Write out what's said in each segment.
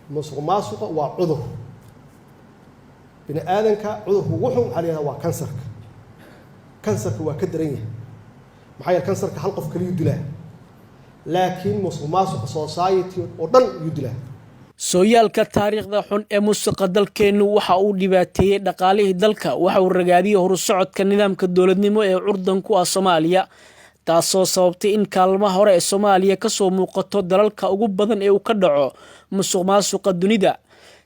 Musuq maasuqa waa cudur bini aadanka. Cudurka ugu xun waxaa la yihahda waa kansarka. Kansarka waa ka daran yahay, maxaa yeele kansarka hal qof kaliyuu dilaa, laakiin musuq maasuqa society oo dhan yuu dilaa. Sooyaalka taariikhda xun ee musuqa dalkeennu waxa uu dhibaateeyey dhaqaalihii dalka, waxa uu ragaadiyey horusocodka nidaamka dowladnimo ee curdan ku ah Soomaaliya, taasoo sababtay in kaalmaha hore ee Soomaaliya kasoo muuqato dalalka ugu badan ee uu ka dhaco musuq maasuqa dunida.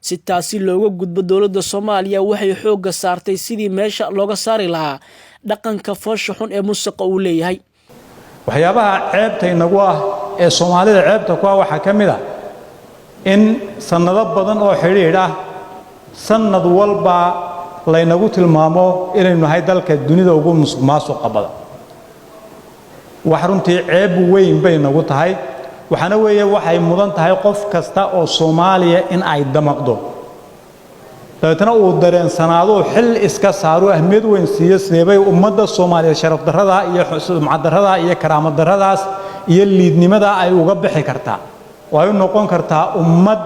Si taasi looga gudbo, dowladda Soomaaliya waxay xoogga saartay sidii meesha looga saari lahaa dhaqanka foosha xun ee musuqa uu leeyahay. Waxyaabaha ceebta inagu ah ee Soomaalida ceebta ku ah waxaa ka mid ah in sannado badan oo xidhiidh ah sannad walba laynagu tilmaamo inaynu nahay dalka dunida ugu musuq maasuqa badan. Wax runtii ceeb weyn bay nagu tahay. Waxaana weeye waxay mudan tahay qof kasta oo Soomaaliya in ay damaqdo, dabeetna uu dareensanaado, xil iska saaro, ahmiyad weyn siiyo sideebay ummadda Soomaaliyeed sharaf darradaa iyo sumcad darradaa iyo karaamo darradaas iyo liidnimadaa ay uga bixi kartaa oo ay u noqon kartaa ummad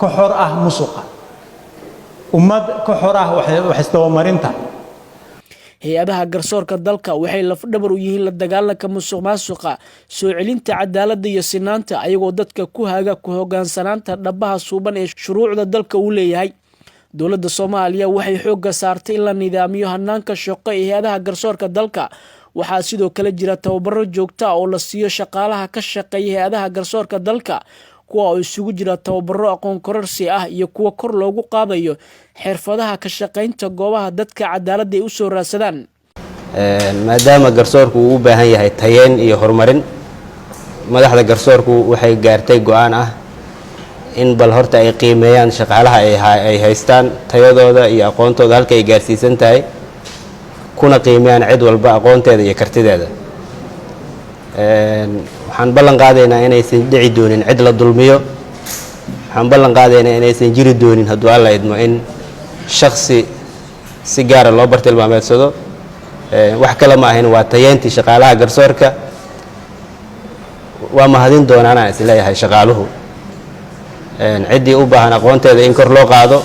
ka xor ah musuqa, ummad ka xor ah wax isdabamarinta. Hay-adaha garsoorka dalka waxay lafdhabar u yihiin la dagaalanka musuq maasuqa, soo celinta cadaaladda iyo sinaanta, ayagoo dadka ku haga ku hogaansanaanta dhabaha suuban ee shuruucda dalka uu leeyahay. Dowladda Soomaaliya waxay xoogga saartay in la nidaamiyo hanaanka shaqo ee hay-adaha garsoorka dalka. Waxaa sidoo kale jira tababaro joogta ah oo la siiyo shaqaalaha ka shaqeeya hay-adaha garsoorka dalka, kuwa oo isugu jira tababaro aqoon kororsi ah iyo kuwa kor loogu qaadayo xirfadaha ka shaqaynta goobaha dadka cadaaladda ay usoo raadsadaan. Maadaama garsoorku uu u baahan yahay tayeen iyo horumarin, madaxda garsoorku waxay gaartay go-aan ah in bal horta ay qiimeeyaan shaqaalaha ay haystaan, tayadooda iyo aqoontooda halka ay gaarsiisan tahay, kuna qiimeeyaan cid walba aqoonteeda iyo kartideeda. Waxaan ballan qaadaynaa inaysan dhici doonin cid la dulmiyo. Waxaan ballan qaadaynaa inaysan jiri doonin, hadduu Alla idmo, in shaksi si gaara loo bartilmaameedsado. Wax kale ma ahayn, waa tayeyntii shaqaalaha garsoorka. Waa mahadin doonaan aan isleeyahay shaqaaluhu ciddii u baahan aqoonteeda in kor loo qaado,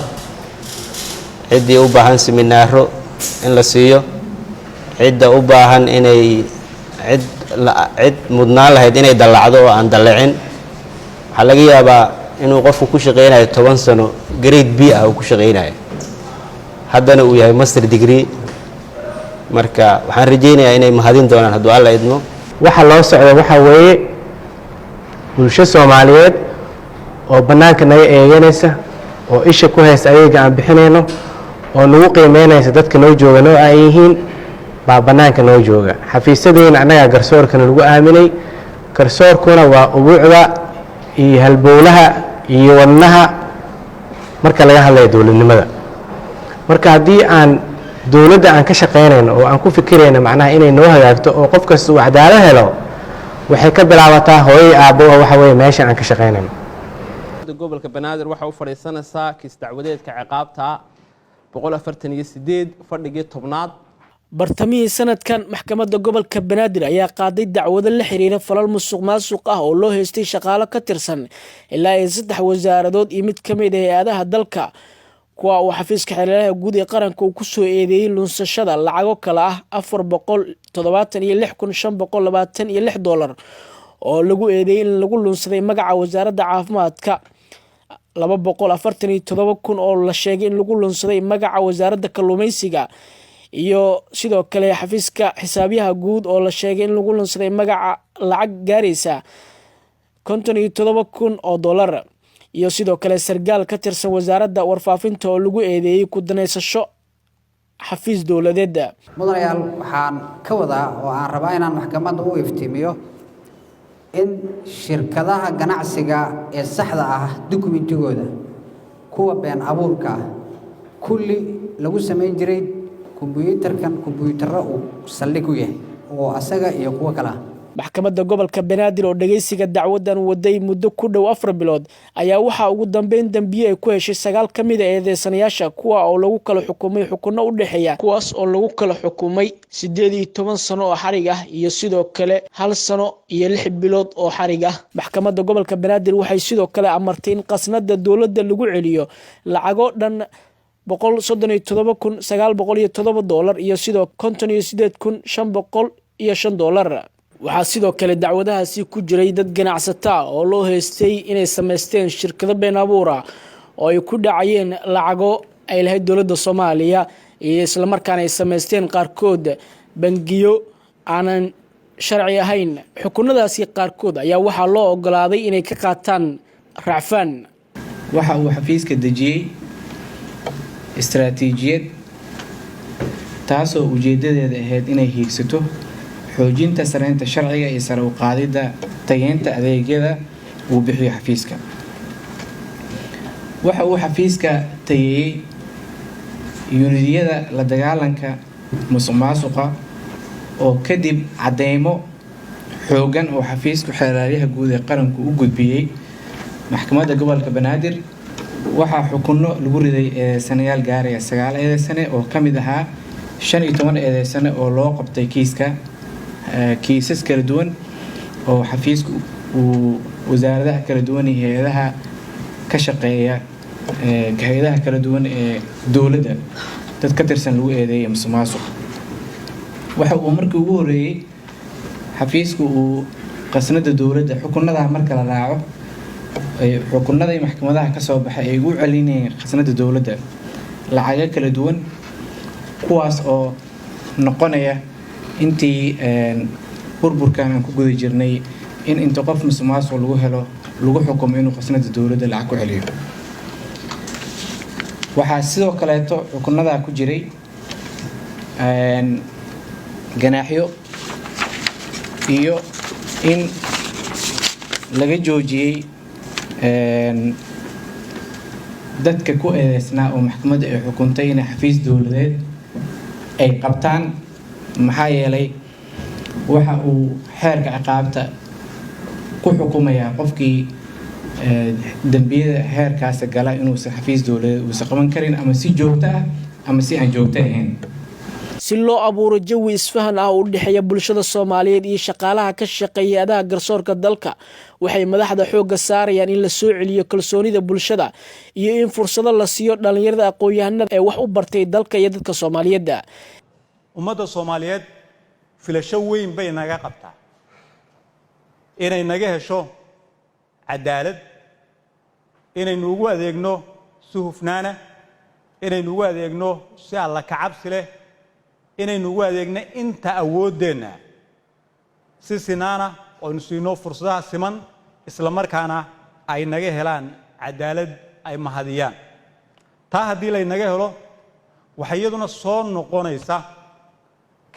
ciddii u baahan siminaaro in la siiyo, cidda u baahan inay cid cid mudnaan lahayd inay dallacdo oo aan dallicin. Waxaa laga yaabaa inuu qofku ku shaqaynayo 10 sano grade B ah uu ku shaqaynayo, haddana uu yahay master degree. Marka waxaan rajaynayaa inay mahadin doonaan, hadduu Alla idmo. Waxa loo socdo waxaa weeye bulsho Soomaaliyeed oo bannaanka naga eeganaysa oo isha ku haysta adeega aan bixinayno oo nagu qiimeynaysa. Dadka noo jooga noo ay yihiin baa bannaanka noo jooga. Xafiisyadeyna annagaa garsoorkana lagu aaminay. Garsoorkuna waa ubuucda iyo halbowlaha iyo wadnaha marka laga hadlayo dowladnimada. Marka haddii aan dowladda aan ka shaqaynayno oo aan ku fikirayno macnaha inay noo hagaagto oo qof kasta uu cadaalad helo, waxay ka bilaabataa hooyay aabbo oo waxa weeye meesha aan ka shaqaynayno. Gobolka Banaadir waxaa u fadhiisanaysaa kiis dacwadeedka ciqaabta 148, fadhigii 10aad. Bartamihii sanadkan, maxkamadda gobolka Banaadir ayaa qaaday dacwado la xiriira falal musuq maasuq ah oo loo haystay shaqaalo ka tirsan ilaa iyo saddex wasaaradood iyo mid ka mid ah hay-adaha dalka, kuwa uu xafiiska xeeladaha guud ee qaranka uu kusoo eedeeyey lunsashada lacago kale ah $476,526 oo lagu eedeeyey in lagu lunsaday magaca wasaaradda caafimaadka, 247,000 oo la sheegay in lagu lunsaday magaca wasaaradda kalluumeysiga, iyo sidoo kale xafiiska xisaabyaha guud oo la sheegay in lagu lunsaday magaca lacag gaaraysa $57,000, iyo sidoo kale sargaal ka tirsan wasaaradda warfaafinta oo lagu eedeeyey ku daneysasho xafiis dowladeedda. Mudanayaal, waxaan ka wadaa oo aan rabaa inaan maxkamadda u iftiimiyo in shirkadaha ganacsiga ee saxda ah dukumentigooda, kuwa been abuurka ah kulli lagu samayn jiray kombuyuutarkan, kombuyuutarro uu saldhig u yahay oo asaga iyo kuwo kale ah. Maxkamadda gobolka Banaadir oo dhageysiga dacwadan waday muddo ku dhow 4 bilood ayaa waxaa ugu dambeyn dambiye ay ku heshay sagaal ka mid a eedeysanayaasha, kuwa oo lagu kala xukumay xukunno u dhexeeya, kuwaas oo lagu kala xukumay 18 sano oo xarig ah iyo sidoo kale hal sano iyo 6 bilood oo xarig ah. Maxkamadda gobolka Banaadir waxay sidoo kale amartay in qasnada dowladda lagu celiyo lacago dhan $137,907 iyo sidoo $58,505. Waxaa sidoo kale dacwadahaasi ku jiray dad ganacsataa oo loo haystay inay samaysteen shirkado been abuura oo ay ku dhacayeen lacago ay lahayd dowladda Soomaaliya, iyo islamarkaana ay samaysteen qaarkood bangiyo aanan sharci ahayn. Xukunadaasi qaarkood ayaa waxaa loo ogolaaday inay ka qaataan racfaan. Waxa uu xafiiska dejiyey istaraatiijiyad taasoo ujeedadeeda ahayd inay hiigsato xoojinta sareynta sharciga iyo sare u qaadidda tayeynta adeegyada uu bixiyo xafiiska. Waxa uu xafiiska tayeeyey yunidiyada la dagaalanka musuq maasuqa oo kadib cadeymo xoogan oo xafiiska xeer ilaaliyaha guud ee qaranku u gudbiyey maxkamadda gobolka Banaadir. Waxaa xukunno lagu riday eedeysanayaal gaaraya sagaal eedeysane oo ka mid ahaa 15 eedeysane oo loo qabtay kiiska, kiisas kala duwan oo xafiisku uu wasaaradaha kala duwan iyo hay-adaha ka shaqeeya, hay-adaha kala duwan ee dowladda dad ka tirsan lagu eedeeyay musuq maasuq. Waxa uu markii ugu horeeyey xafiisku uu qasnada dowladda xukunada marka la raaco, xukunadii maxkamadaha kasoo baxay ay ugu celinayeen khasnada dowladda lacago kala duwan, kuwaas oo noqonaya intii burburkan aan ku guda jirnay in inta qof musuq maasuq lagu helo lagu xukumo inuu khasnada dowladda lacag ku celiyo. Waxaa sidoo kaleeto xukunadaa ku jiray ganaaxyo iyo in laga joojiyey dadka ku eedeysnaa oo maxkamadda ay xukuntay inay xafiis dowladeed ay qabtaan, maxaa yeelay waxa uu xeerka ciqaabta ku xukumayaa qofkii dembiyada heerkaasi gala inuusan xafiis dowladeed uusan qaban karin, ama si joogto ah ama si aan joogto ahayn. Si loo abuuro jawi isfahan ah oo u dhexeeya bulshada Soomaaliyeed iyo shaqaalaha ka shaqeeya adaha garsoorka dalka, waxay madaxda xoogga saarayaan in la soo celiyo kalsoonida bulshada iyo in fursado la siiyo dhallinyarada aqoon-yahanada ee wax u bartay dalka iyo dadka Soomaaliyeed. Ummadda Soomaaliyeed filasho weyn bay naga qabtaa inay naga hesho cadaalad, inaynu ugu adeegno si hufnaana, inaynu ugu adeegno si alla kacabsi leh, inaynu ugu adeegno inta awooddeenna si sinaana aynu siino fursadaha siman, isla markaana ay naga helaan cadaalad ay mahadiyaan. Taa haddii laynaga helo, waxay iyaduna soo noqonaysa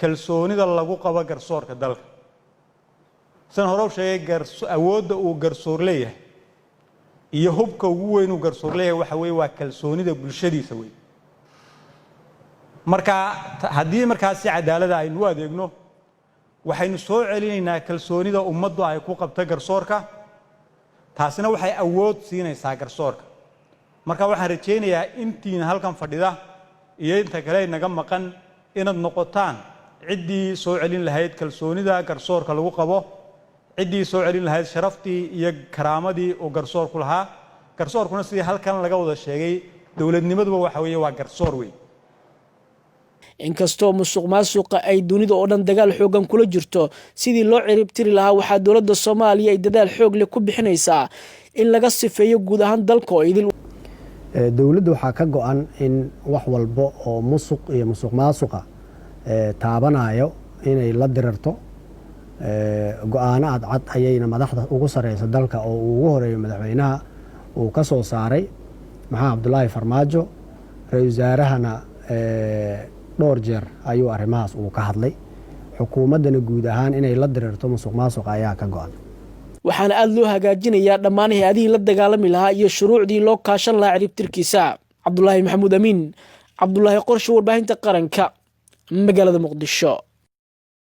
kalsoonida lagu qabo garsoorka dalka. Sidan hore u sheegay, awoodda uu garsoor leeyahay iyo hubka ugu weyn uu garsoor leeyahay waxa weeye waa kalsoonida bulshadiisa wey. Marka haddii markaas si cadaalada aynu u adeegno, waxaynu soo celinaynaa kalsoonida ummaddu ay ku qabto garsoorka. Taasina waxay awood siinaysaa garsoorka. Marka waxaan rajaynayaa intiina halkan fadhida iyo inta kale naga maqan inaad noqotaan ciddii soo celin lahayd kalsoonida garsoorka lagu qabo, ciddii soo celin lahayd sharaftii iyo karaamadii uu garsoorku lahaa. Garsoorkuna, sidii halkan laga wada sheegay, dowladnimaduba waxa weeye waa garsoor wey. Inkastoo musuq maasuqa ay dunida oo dhan dagaal xoogan kula jirto sidii loo ciribtiri lahaa, waxaa dowladda Soomaaliya ay dadaal xoog leh ku bixinaysaa in laga sifeeyo guud ahaan dalka oo idil. Dowladda waxaa ka go-an in wax walbo oo musuq iyo musuq maasuqa taabanayo inay la dirirto. Go-aano cadcad ayayna madaxda ugu sareysa dalka, oo uu ugu horeeyo madaxweynaha, uu ka soo saaray Maxamed Cabdulaahi Farmaajo. Ra-isul wasaarahana dhowr jeer ayuu arrimahaas uu ka hadlay. Xukuumaddana guud ahaan inay la dirirto musuq maasuqa ayaa ka go-an. Waxaana aada loo hagaajinayaa dhammaan hay-adihii la dagaalami lahaa iyo shuruucdii loo kaashan lahaa ciribtirkiisa. Cabdulaahi Maxamuud Amiin, Cabdulaahi Qorshe, warbaahinta qaranka, magaalada Muqdisho.